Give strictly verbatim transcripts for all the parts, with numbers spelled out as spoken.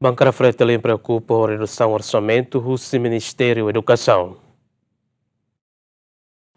Bankada Fretilin preokupa ho redusaun orsamentu husi Ministériu Edukasaun.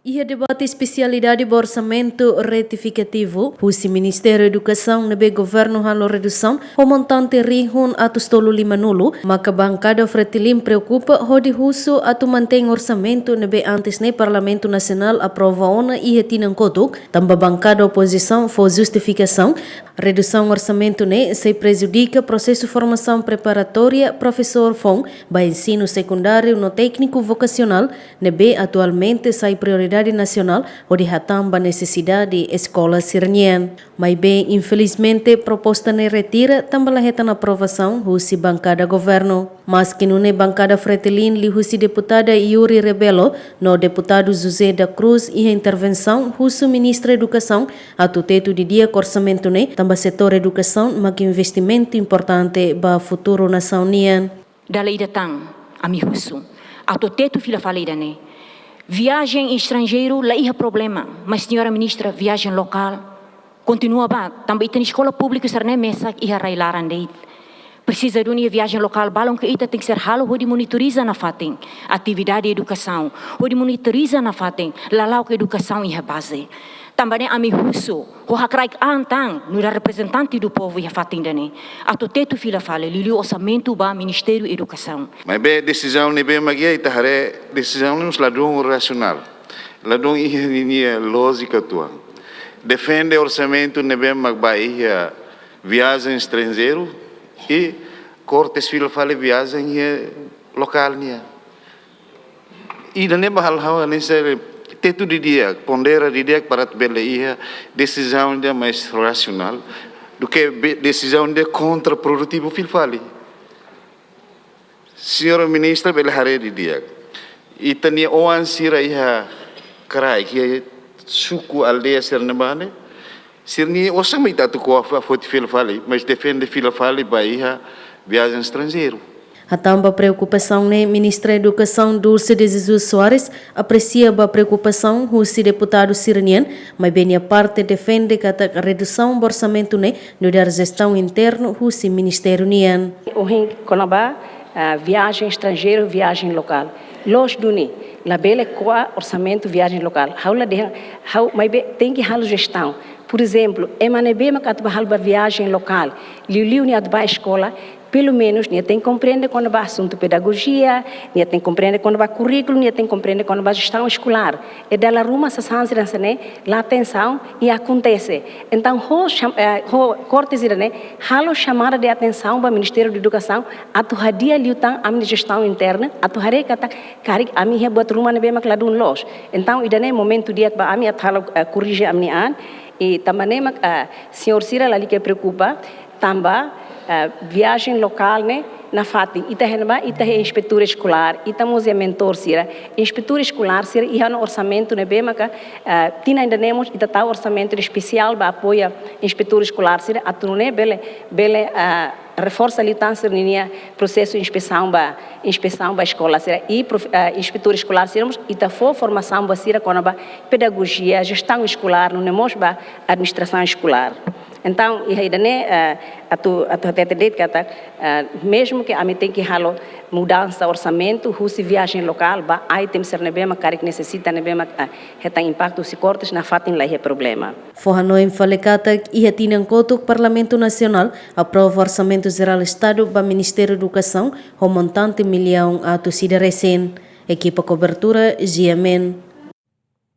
Iha debate espesialidade ba orsamentu retifikativu husi Ministériu Edukasaun ne'ebé governu halo redusaun ho montante rihun atus tolu lima-nulu, maka bankada Fretilin preokupa hodi husu atu mantein orsamentu ne'ebé antes ne'e Parlamentu Nasionál aprova ona iha tinan kotuk, tanba bankada opozisaun fó justifikasaun, redusaun orsamentu ne'e sei prejudika prosesu formasaun preparatória profesór foun ba ensinu sekundáriu no tékniku vokasionál, ne'ebé atualmente sai prioridade nasionál hodi hatán ba nesesidade eskola sira-nian. Maibé, infelizmente, proposta ne'e retira tanba la hetan aprovasaun husi bankada governu. Maski nune'e, bankada Fretilin liuhusi deputada Yuri Rebelo no deputadu José da Cruz iha intervensaun husu Ministra Edukasaun atu tetu didi'ak orsamentu ne'e, tanba setór edukasaun mak investimentu importante ba futuru nasaun nian. Dala ida tan, ami husu atu tetu fila fali ida-ne'e. Viajen estranjeiru la iha problema, mas señora ministra, viajen lokál kontinua bá, tanba ita-nia eskola públiku sira-ne'e mesak iha rai-laran de'it. Presiza duni viajen lokál balun ke ita tenke ser halo hodi monitoriza nafatin atividade edukasaun, hodi monitoriza nafatin lala'ok edukasaun iha baze. Tanba ne'e ami husu, ho hakraik an tan, nu'udar reprezentante do povu iha fatin ida-ne'e, atu tetu fila fali liuliu orsamentu ba Ministériu Edukasaun. Maibé desizaun ne'ebé mak iha, ita haree desizaun ne'e mós ladún rasionál. Ladún iha ninia lójika uitoan. Defende orsamentu ne'ebé mak ba iha viajen estranjeiru i kortes fila fali viajen iha lokál nian. Ida-ne'e mak halo ha'u hanesan tetu didi'ak, pondera didi'ak para atu bele iha desizaun ida mais rasionál duké be-, desizaun ida kontraprodutivu fila fali. Señora ministra bele haree didi'ak. Ita-nia oan sira iha kraik, iha suku aldeia sira-ne'ebá ne'e, sira-nia osan mak ita atu ko'a foti fila fali, mais defende fila fali ba iha viajen estranjeiru. Hatán ba preokupasaun ne'e, Ministra Edukasaun Dulce de Jesus Soares apresia ba preokupasaun husi deputadu sira-nian, maibé nia parte defende katak redusaun ba orsamentu ne'e nu'udar jestaun internu husi ministériu nian. Ohin kona-ba, ah, viajen estranjeiru, viajen lokál. Loos duni, labele ko'a orsamentu viajen lokál. Ha'u la dehan, ha'u maibé tenke halo jestaun. Por ezemplu, ema ne'ebé mak atu bá halo ba viajen lokál, liuliu nia atu bá eskola, pelumenus nia tenke komprende kona-ba asuntu pedagojia, nia tenke komprende kona-ba kurríkulu, nia tenke komprende kona-ba jestaun eskolár. I dala ruma sasán sira hanesan ne'e la atensaun i akontese. Entaun, ho cham-, eh, ho kortes ida-ne'e, halo chamada de atensaun ba Ministériu de Edukasaun, atu hadi'a liután ami-nia jestaun interna, atu haree katak karik ami iha buat ruma ne'ebé mak ladún loos. Entaun, ida-ne'e momentu di'ak ba ami atu halo, eh, korrije ami-nia an, i tanba ne'e mak, eh, señór sira lalika preokupa, tanba, eh, viajen lokál ne'e nafatin, ita iha ne'ebá, ita iha inspetór eskolár, ita mós iha mentór sira. Inspetór eskolár sira iha ona orsamentu ne'ebé maka, eh, tinan ida-ne'e mós ita tau orsamentu espesiál ba apoia inspetór eskolár sira, atu nune'e bele, bele, eh, reforsa liután sira-ninia prosesu inspesaun ba, inspesaun ba eskola sira. I prof-, eh, inspetór eskolár sira mós ita fó formasaun ba sira kona-ba pedagojia, jestaun eskolár, nune'e mós ba administrasaun eskolár. Entaun, iha ida-ne'e, eh, atu, atu hatete de'it katak, eh, mezmu ke ami tenke halo mudansa orsamentu husi viajen lokál ba item sira ne'ebé mak karik nesesita, ne'ebé mak, eh, hetan impaktu husi kortes, nafatin la iha problema. Fó hanoin fali katak iha tinan kotuk Parlamentu Nasionál aprova Orsamentu Jerál Estadu ba Ministériu Edukasaun ho montante millaun atus ida resin. Ekipa kobertura, G M N.